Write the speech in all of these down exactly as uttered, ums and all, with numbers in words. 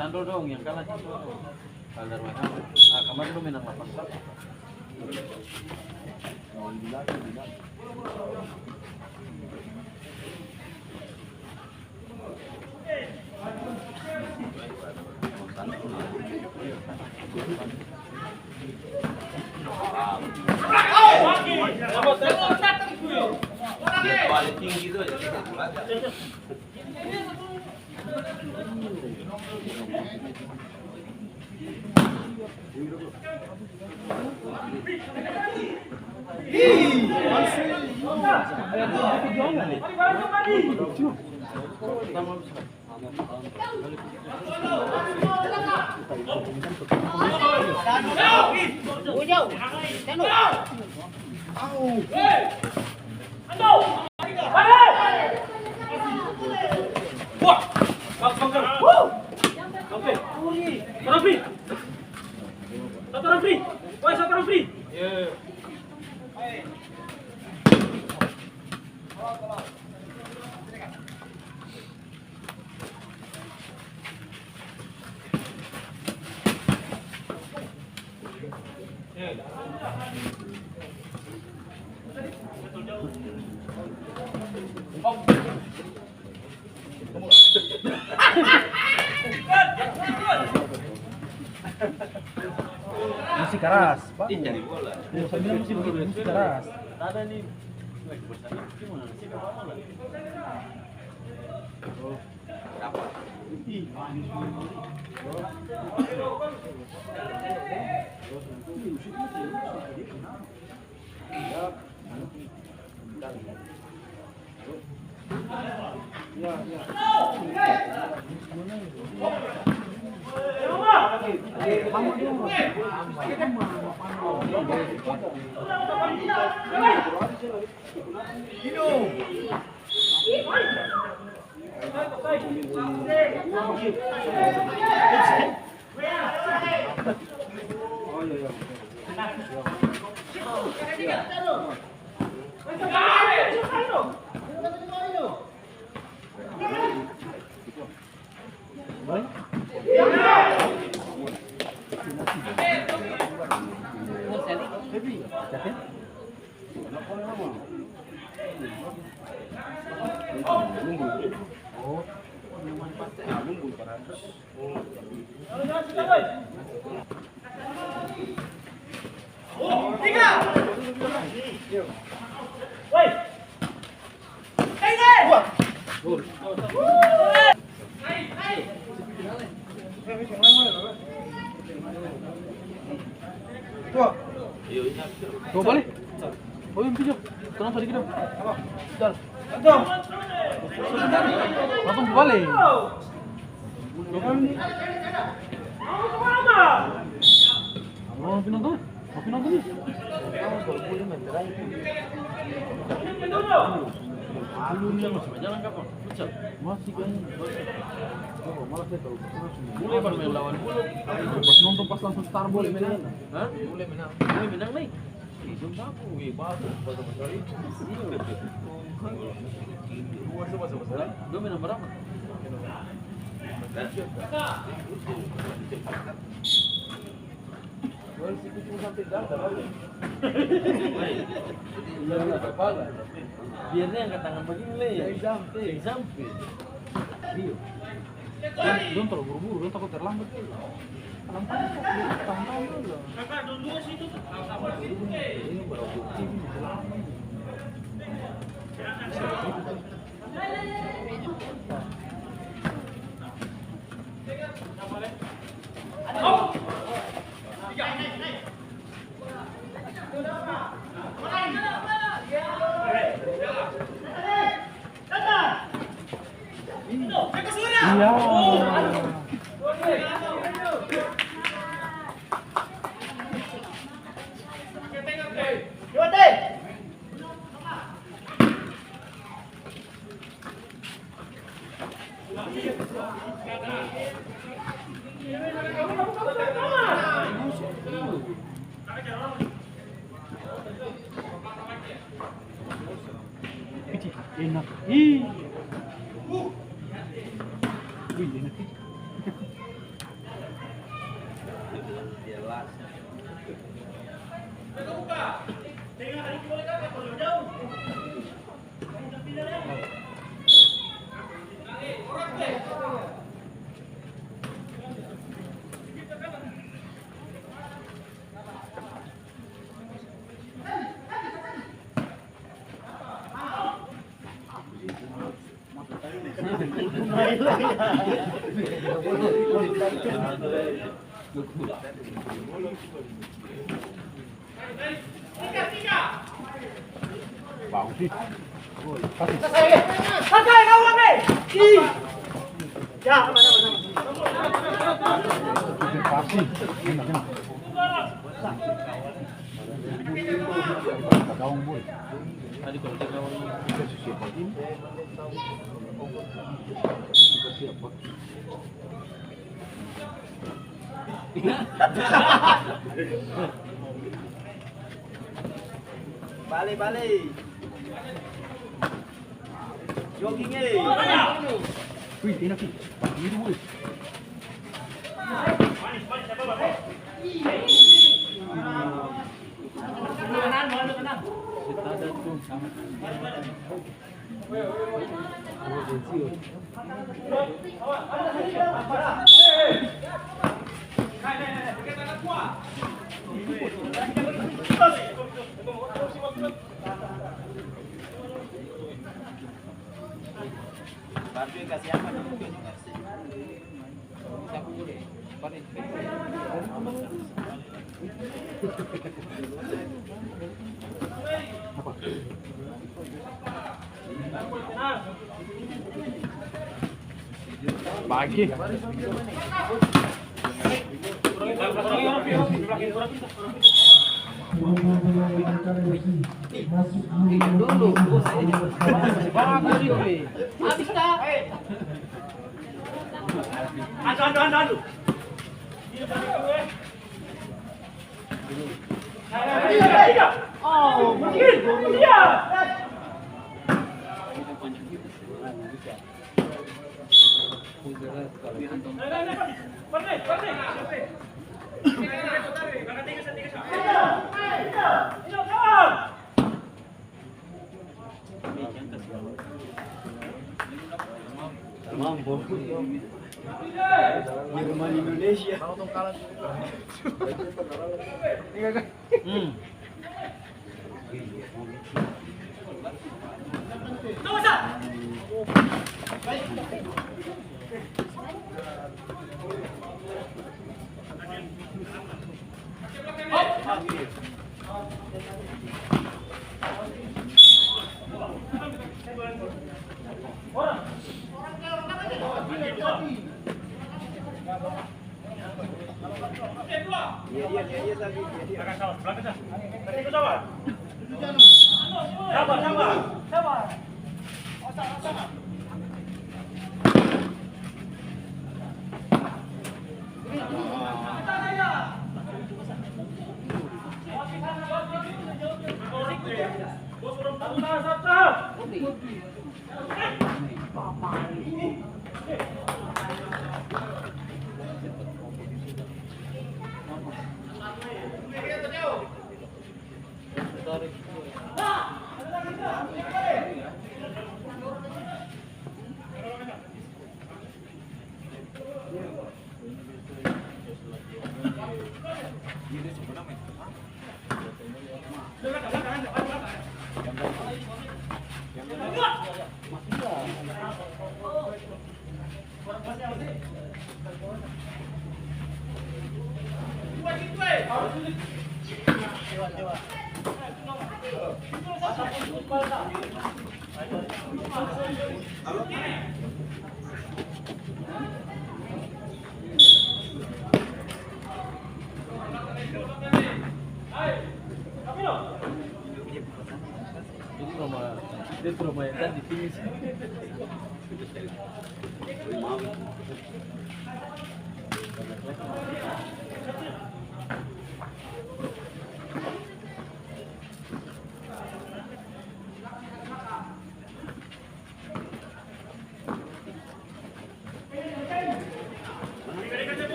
Sandro dong, yang kalah sandro dong. Kalau dari mana? Ah, kamari dong menang lapan satu. Musti karas, Pak. Iya, saya bilang musti, musti karas. Dua bale. Oh, yang pinjam. Tenang sadiki dong. Bentar. Langsung dua bale. Abang pinjam tuh. Tapi nonton nih. Masih kan. Mulai pas main lawan bulu. Pas nonton pas langsung start boleh menang. Hah? Mulai menang. Mulai menang nih. Ih, dong sapu, weh, bagus, bagus sekali. Iya. Luar biasa, bagus sekali. Dong menang berapa? Biar dia angkat tangan bagini, le. Jangan sampe. Jangan sampe. Iya. Dong, dong terlalu buru-buru, dong takut terlambat, le. Tahan-tahan, tahan-tahan dulu. Ini baru bukti, ini lama ini. Iya. Enak. Ih. Wih, enak. Bale, bale. Jogging, eh. Wih, enak, ih. Ini, wih. Pagi. Habis, Kak. Ando, ando, ando, ando. Mampu. Jerman Indonesia. Hmm.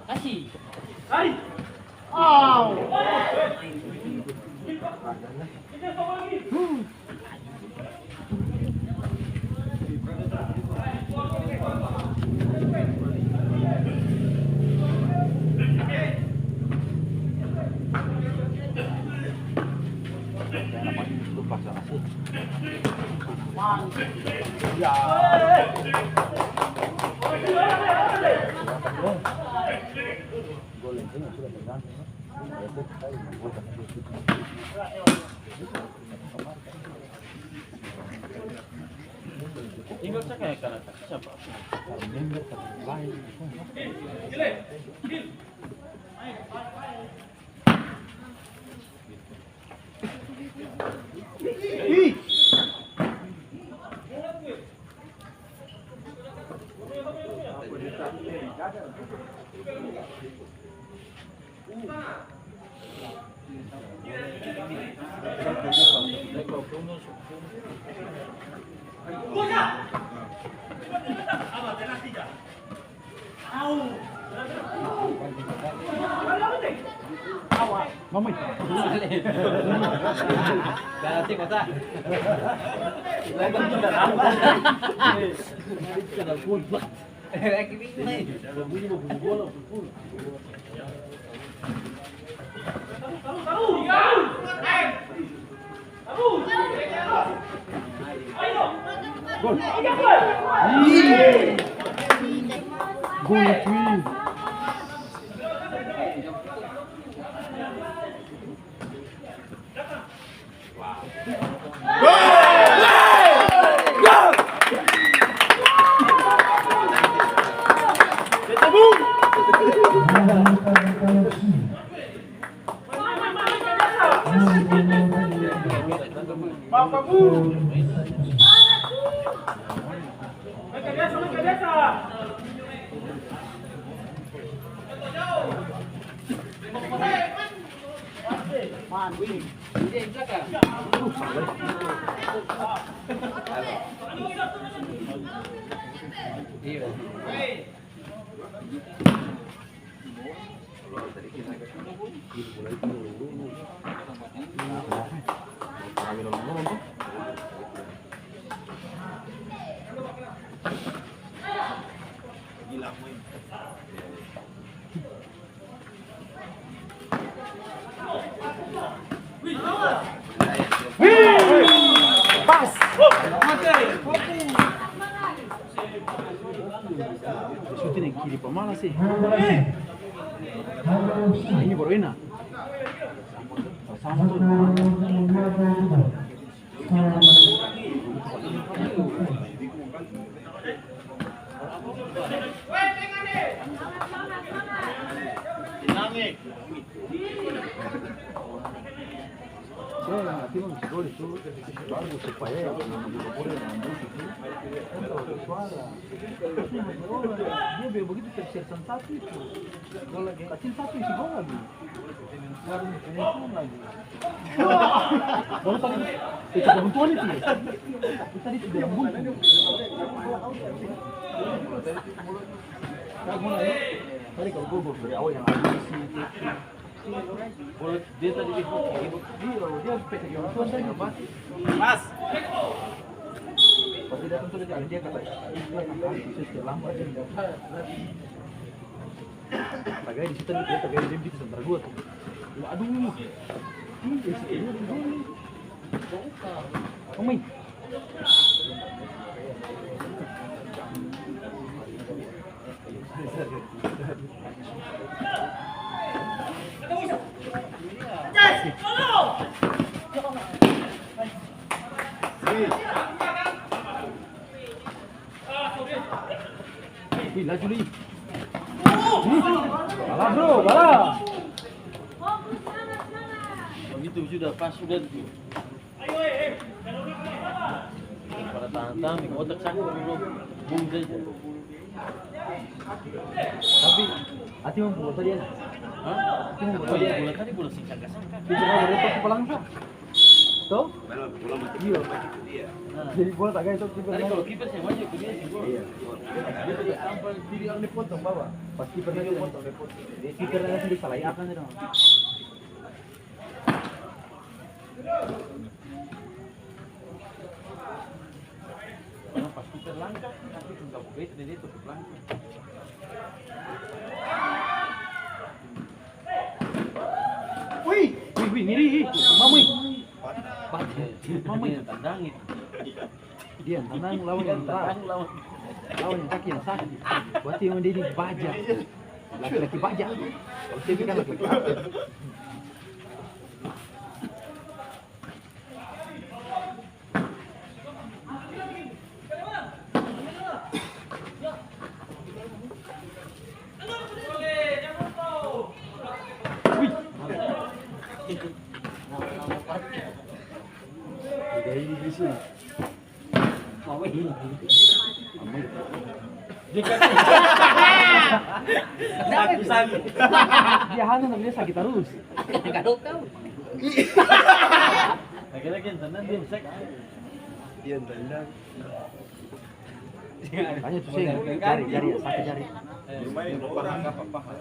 Kasih. Au. Gol. Gol, Twi. Pas. Shooting yang kiri pamalas sih. Nah, ini baru enak. Sama tuh. Dia yang hati mah bisa boleh tu, bagus supaya yang boleh yang bagus itu. Kan kalau suara, dia be-, begitu tersersan satu itu. Gol lagi. Kacil satu isi gol lagi. Baru nih, pensiun lagi. Baru tadi, itu pohon tuan itu ya? Itu tadi sudah yang buntu. Tadi kalau gua, gua dari awal yang habis itu. Kalau dia tadi di, iya, dia pegang pohon tuan tadi. Pas. Pas dia datang tuh, dia, dia kata, "Itu anak aku, terlambat dia." Tagai di situ, dia tagai di situ sementara dua tuh. Waduh. Ini di sini dulu. Umi. Wih, laju, Li. Bala, bro, bala. Begitu sudah, pas sudah tu. Pada tahan-tahan, otak sakit dulu. Bung saja. Tapi, hati mau buat tadi, ya? Hah? Hati mau buat tadi, ya? Bola tadi, bola singkat, singkat. Itu mau repot kepala langsung. Toh? Iya. Jadi bola tak kayak itu, kiper. Tadi kalau kiper saya maju ke dia sih, gol. Iya. Dia tidak tampil, jadi orang dipotong bawah. Pas kiper lagi potong, dia potong. Dia kiper lagi sendiri salah apa nih, dong? Karena pas kiper langkah, tapi tinggal bobet, dia tetap langkah. Wih, wih, wih, ngiri, ih. Mamui. Baja. Mamui. Dia yang tandang itu. Dia yang tandang lawan yang keras. Lawan yang kaki yang sakit. Berarti memang dia ini baja. Laki-laki baja. Kalau saya bilang laki-laki baja. Dia hanu namanya sakit tarus. Kadokau. Laki-laki yang tenang dia bisa. Dia yang tenang. Tanya tu seng, jari, jari, satu jari. Lumayan, orang apa, apa.